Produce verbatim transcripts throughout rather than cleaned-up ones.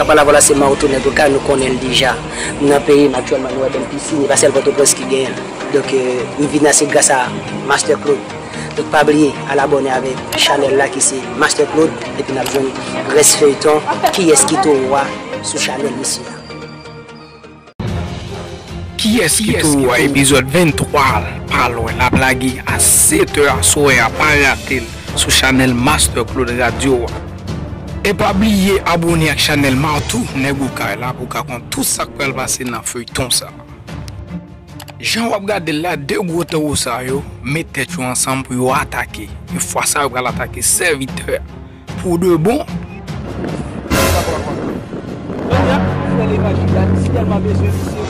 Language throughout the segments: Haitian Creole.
Sa pale avè w la se Martou Nèg Oka, nou konnen l deja. M nan peyi m aktyèlman, nou wè bèl pisin, e pa sèl Pòtoprens ki genyen l. Donk, euh, m vin la se gras a Master Claude. Donk, pa bliye, al abòne avèk chanèl la ki se Master Claude, epi n ap jwenn rès feyton Kiyès ki Towo a sou chanèl misye a. Kiyès ki Towo a epizòd venntwa pa lwen, l ap lage a sèt è aswè a, pa rate l sou chanèl Master Claude Radio a. E pa bliye abòne ak chanèl Martou Nèg Oka la pou w ka konn tout sa k pral pase nan feyton sa. Jan w ap gade l la, de gwo towo sa yo met tèt yo ansanm pou yo atake. E fwa sa yo pral atake sèvitè a pou de bon. Kounye a, frè levanjil la, m si tèlman bezwen misye.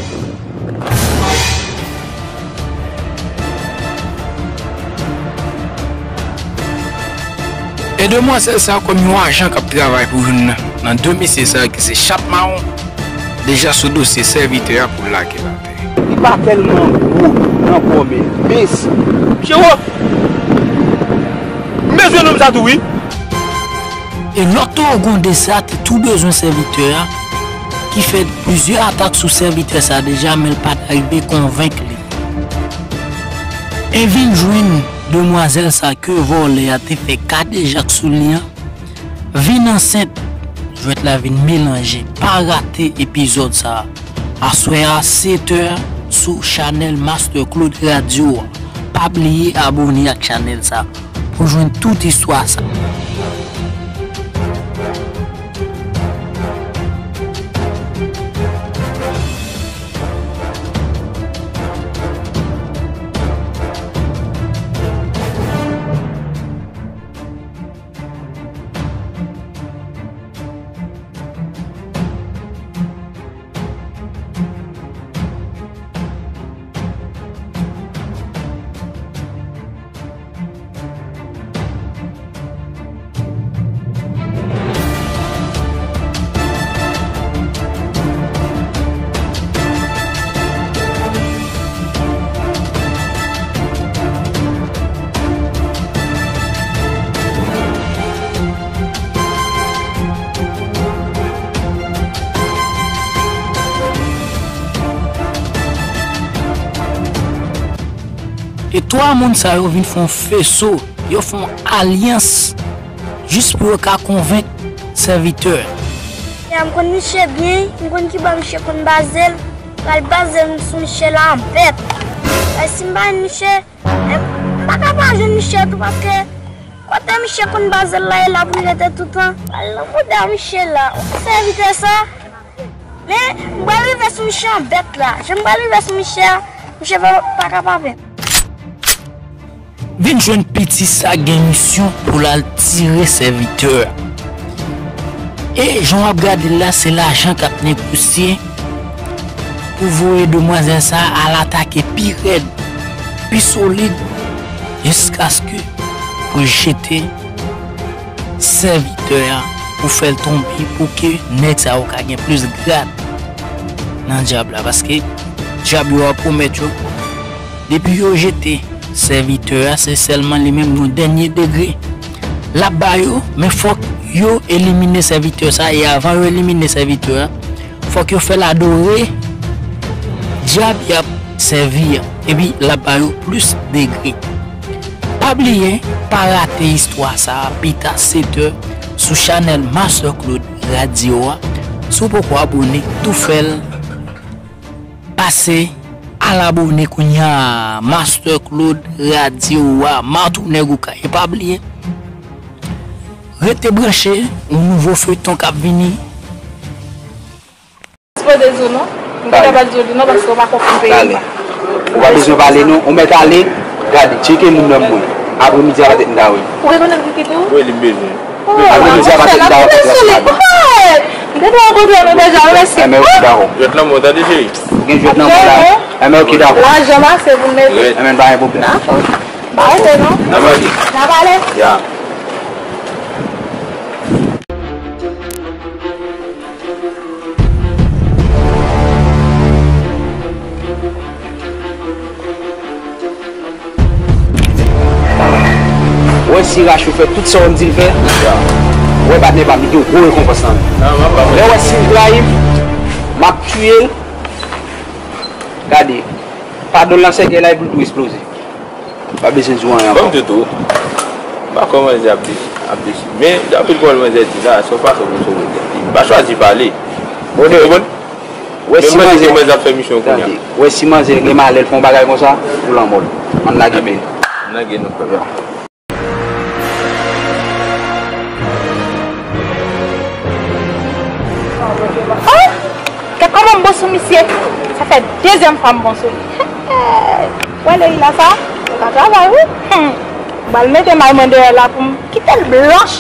E demwazèl sa, kòm yon ajan k ap travay pou youn nan, nan de mesye sa yo ki se chat mawon, deja sou dosye sèvitè a pou l lage l atè. Li pa tèlman gwo nan kò, men mince. Pyewo! M bezwen nonm sa tou, wi. E lòt towo gwonde sa te tou bezwen sèvitè a, ki fè plizyè atak sou sèvitè sa deja, men l pa t rive konvenk li. E vin jwenn demwazèl sa ke vòlè a te fè kadejak sou li an, vin ansent, jwèt la vin melanje. Pa rate epizòd sa a. Aswè a, sèt è, sou chanèl Master Claude Radio a. Pa bliye abòne ak chanèl sa pou jwenn tout istwa sa. E twa moun sa yo vin fè yon feso, yo fè yon alyans jis pou yo ka konvenk sèvitè. Ya, m konn misye byen, m konn ki bò misye konn baze l, pral baze m sou misye la an bèt. E si m pa jwenn misye, e m pa ka pa jwenn misye tou, paske kote misye konn baze l la, e la pou l rete toutan. Pral nan bouda misye la, ou sèvitè sa. Men, m pral rive sou misye an bèt la. Jan m pral rive sou misye a, misye pa, pa ka pa pè. Vin jwenn piti sa gen misyon pou l al tire sèvitè a. E jan w ap gade l la, se lajan k ap negosye pou voye demwazèl sa a al atake pi rèd, pi solid, jiskaske pou l jete sèvitè a pou fè l tonbe, pou ke nèg sa yo ka gen plis grad nan dyab la. Paske dyab yo ap pwomèt yo, depi yo jete sèvitè a, se sèlman li menm yon dènye degre l ap ba yo, men fòk yo elimine sèvitè sa, e avan yo elimine sèvitè a, fòk yo fè l adore dyab y ap sèvi a, epi l ap ba yo plis degre. Pa bliye, pa rate istwa sa a pita sèt è sou chanèl Master Claude Radio a. Si w poko abòne, tou fè l. Pase al abòne kounye a. Master Claude Radio a, Martou Nèg Oka. E pa bliye, rete branche, yon nouvo feyton k ap vini. Sipoze di w non. M gentan pral di w li non, paske w pa konprann peyi m. Ou pa bezwen pale non, ou mèt ale. Gade, tcheke moun nan mwen. Apremidi a, petèt m ta wè l. Ou rekonèt li kite w? Wi, li m bezwen. Apremidi a, petèt m ta wè l. M te dwe rankontre nou deja, wi, mèsi. Enben, oke, dakò. Jwèt nan men w, tande, cheri. Gen jwèt nan men w la. Enben, oke, dakò. Lajan m ase pou m mete. Enben, pa gen pwoblèm. Dakò. Pa rete non. N a pale. N a pale. Ya. Wè si Rachou fè tout sa w di l fè. Wè patnè pa m, li gen gwo rekonpans nan men. Lè w wè si l trayi m, m ap tiye l. Gade, padon l nan sèkèy la epi l tou esploze. Pa bezwen di w anyen ankò. Ban m di w tou, m pa kwè manzè ap dechi, ap dechi. Men, daprè pawòl manzè di la, se yon fason pou sove tèt li. M pa chwazi pale. Ou konprann? Wè si manzè, manzè ap fè misyon kounye a. Wè si manzè gen malè, l fè yon bagay konsa, ou lanmò l. Ann lage nou. Ann lage nou, frè. Oh! Gad kòman m bon sou misye. Sa fè dezyèm fwa m bon sou li. Wè Leila sa, ou ka travay wi. Hmm. M pral mete may mwen deyò la pou m kite l blanch.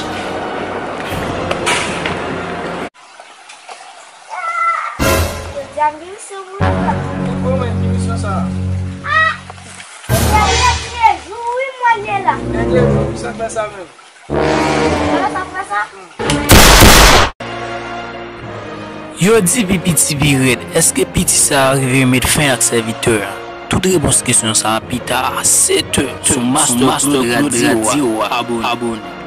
Jodi a m vin sou moun nan. Ou konn ki misyon sa a? Ah! Jodi a m gen de jou wi m wè l ye la. Gen de jou, sa fè sa menm. Sa fè sa, fè sa. Yo di pi piti pi rèd, èske piti sa a rive met fen ak sèvitè a? Tout repons kesyon sa a pita a sèt è sou Master Claude Radio a. Abone.